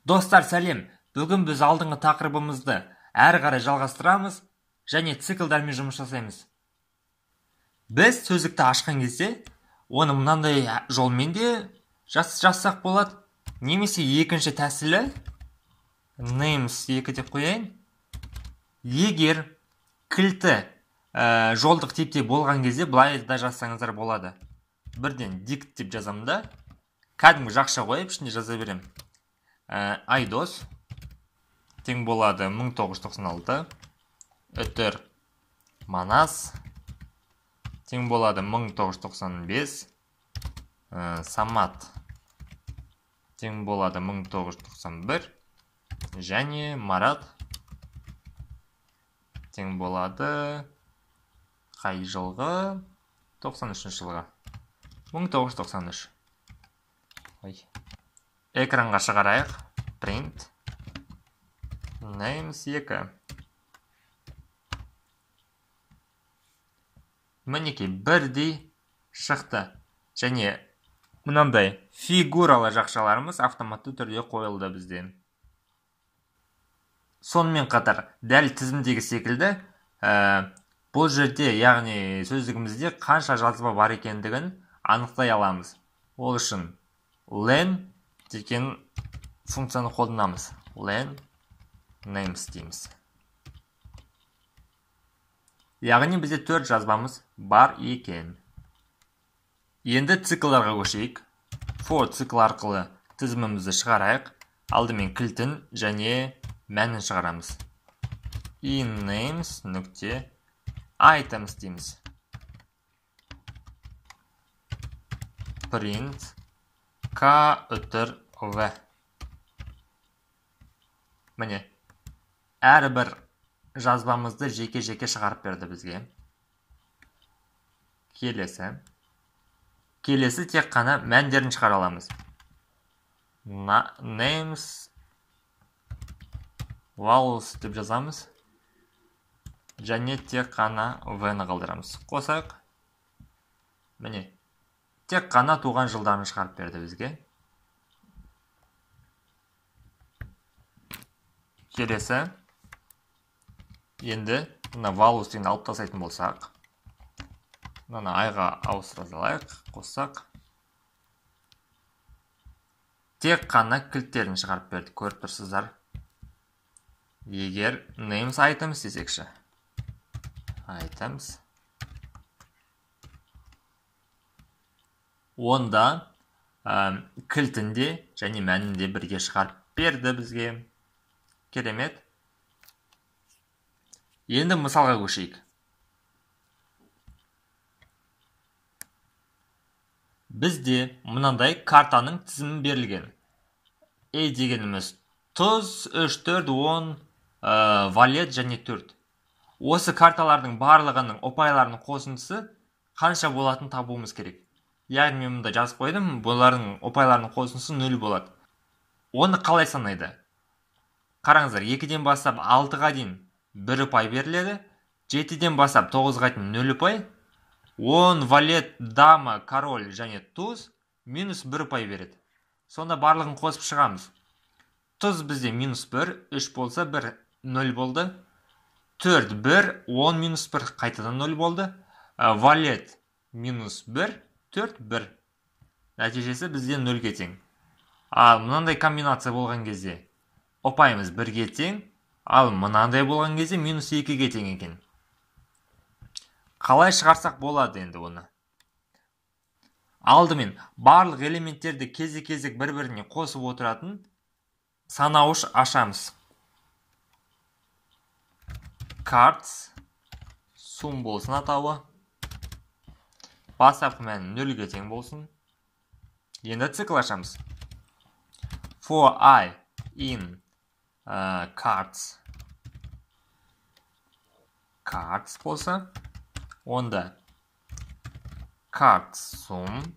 Достар, сәлем! Бүгін біз алдыңғы тақырыбымызды әрі қарай жалғастырамыз және циклдармен жұмыс жасаймыз. Біз сөздікті ашқан кезде оны мынандай жолмен де жазсақ болады, немесе екінші тәсілі names 2 деп қояйын. Егер кілті жолдық типте болған кезде былай да жазсаңыздар болады. Бірден dict деп жазамын да, кәдімгі жақша қойып ішінде жаза беремін. Айдос тең болады 1996, үтір Манас тең болады 1995, Самат тең болады 1991 және Марат тең болады қай жылғы? 93 жылғы. 1993. Ой. Экранға шығарайық. Print names 2. Мінекей бірдей шықты. Және мынандай фигуралы жақшаларымыз автоматты түрде қойылды бізде. Сонымен қатар дәл тізімдегі секілді бұл жерде, яғни сөздігімізде қанша жазба бар екендігін анықтай аламыз. Ол үшін len деген функцияны қолданамыз. Len names дейміз. Яғни бізде 4 жазбамыз бар екен. Енді циклдарға көшейік. For цикл арқылы тізімімізді шығарайық. Алдымен кілтін және мәнін шығарамыз. In names нүкте items дейміз. Print k үтір v. Міне, әрбір жазбамызды жеке-жеке шығарып берді бізге. Келесі. Келесі тек қана мәндерін шығара аламыз. Names values деп жазамыз. Және тек қана v-ні қалдырамыз. Қосайық. Міне, тек қана туған жылдарын шығарып берді бізге. Келесі. Енді мына values дегенді алып тастайтын болсақ, мынаны айға ауыстыра салайық, қоссақ, тек қана кілттерін шығарып берді, көріп тұрсыздар. Егер names items десекші, items, онда кілтін де және мәнін де бірге шығарып берді бізге. Керемет. Енді мысалға көшейік. Бізде мынандай картаның тізімі берілген. A дегеніміз тұз, 3, 4, 10, валет және 4. Осы карталардың барлығының ұпайларының қосындысы қанша болатынын табуымыз керек. Яғни мен мұнда жазып қойдым, бұлардың ұпайларының қосындысы 0 болады. Оны қалай санайды? Қараңыздар, 2-ден бастап 6-ға дейін 1 ұпай беріледі, 7-ден бастап 9-ға дейін 0 ұпай, 10 валет, дама, король және туз минус 1 ұпай береді. Сонда барлығын қосып шығамыз. Туз бізде минус 1, 3 болса 1, 0 болды. 4, 1, 10 минус 1 қайтадан 0 болды. Валет минус 1, 4, 1. Нәтижесі бізде 0-ге тең. Ал мынандай комбинация болған кезде ұпайымыз 1-ге тең, ал мынандай болған кезде минус 2-ге тең екен. Қалай шығарсақ болады енді оны? Алдымен барлық элементтерді кезек-кезек бір-біріне қосып отыратын санауыш ашамыз. Cards sum болсын атауы. Бастапқы мәні 0-ге тең болсын. Енді цикл ашамыз. For i in cards cards болса, онда cards sum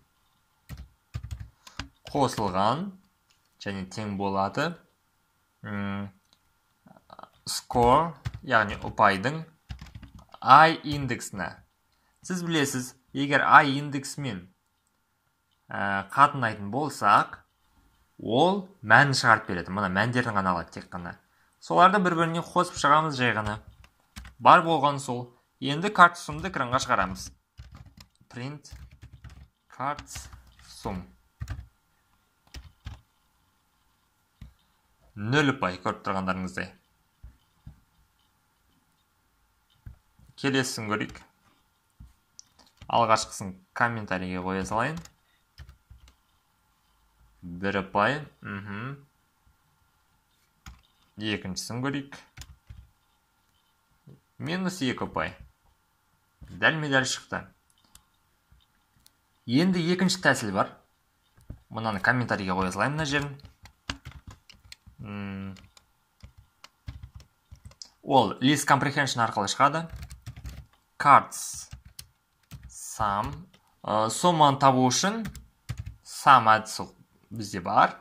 қосылған және тең болады score, яғни ұпайдың i индексіне. Сіз білесіз, егер i индексімен қатынайтын болсақ, Ол мәнін шығарып береді. Мына мәндерін ғана алады тек қана. Соларды бір-біріне қосып шығамыз жай ғана. Бар болған сол. Енді card sum'ды экранға шығарамыз. Print card sum. 0 ұпай, көріп тұрғандарыңыздай. Келесісін көрейік. Алғашқысын комментарийге қоя салайын. 1 ұпай. Екіншісін көрейік. Минус 2 ұпай. Дәлме-дәл шықты. Енді екінші тәсіл бар. Мынаны комментарийге қоя салайын мына жерін. Ол list comprehension арқылы шығады. Cards sum. Соманы табу үшін sum әдісі бізде бар.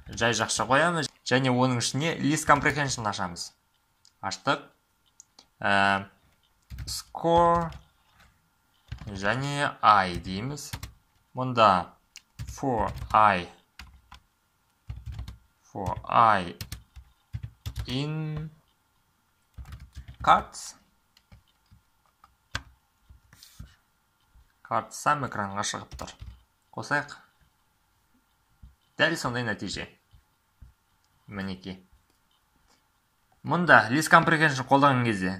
Жай жақша қоямыз және оның ішіне list comprehension ашамыз. Аштық. Score және i дейміз. Мұнда for i in cards. Cards sum экранға шығып тұр. Қосайық. Дәл сондай нәтиже. Мінекей. Мұнда list comprehension қолданған кезде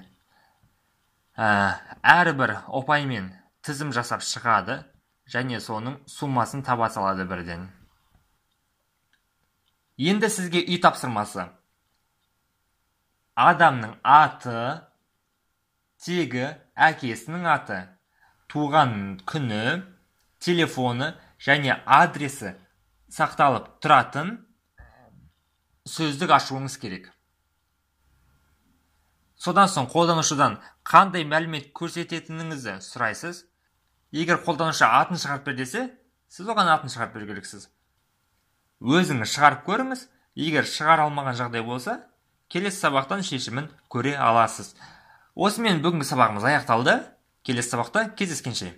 әрбір ұпаймен тізім жасап шығады және соның суммасын таба салады бірден. Енді сізге үй тапсырмасы. Адамның аты, тегі, әкесінің аты, туған күні, телефоны және адресі сақталып тұратын сөздік ашуыңыз керек. Содан соң қолданушыдан қандай мәлімет көрсететініңізді сұрайсыз. Егер қолданушы атын шығарып бер десе, сіз оған атын шығарып беру керексіз. Өзіңіз шығарып көріңіз. Егер шығара алмаған жағдай болса, келесі сабақтан шешімін көре аласыз. Осымен бүгінгі сабағымыз аяқталды. Келесі сабақта кездескенше.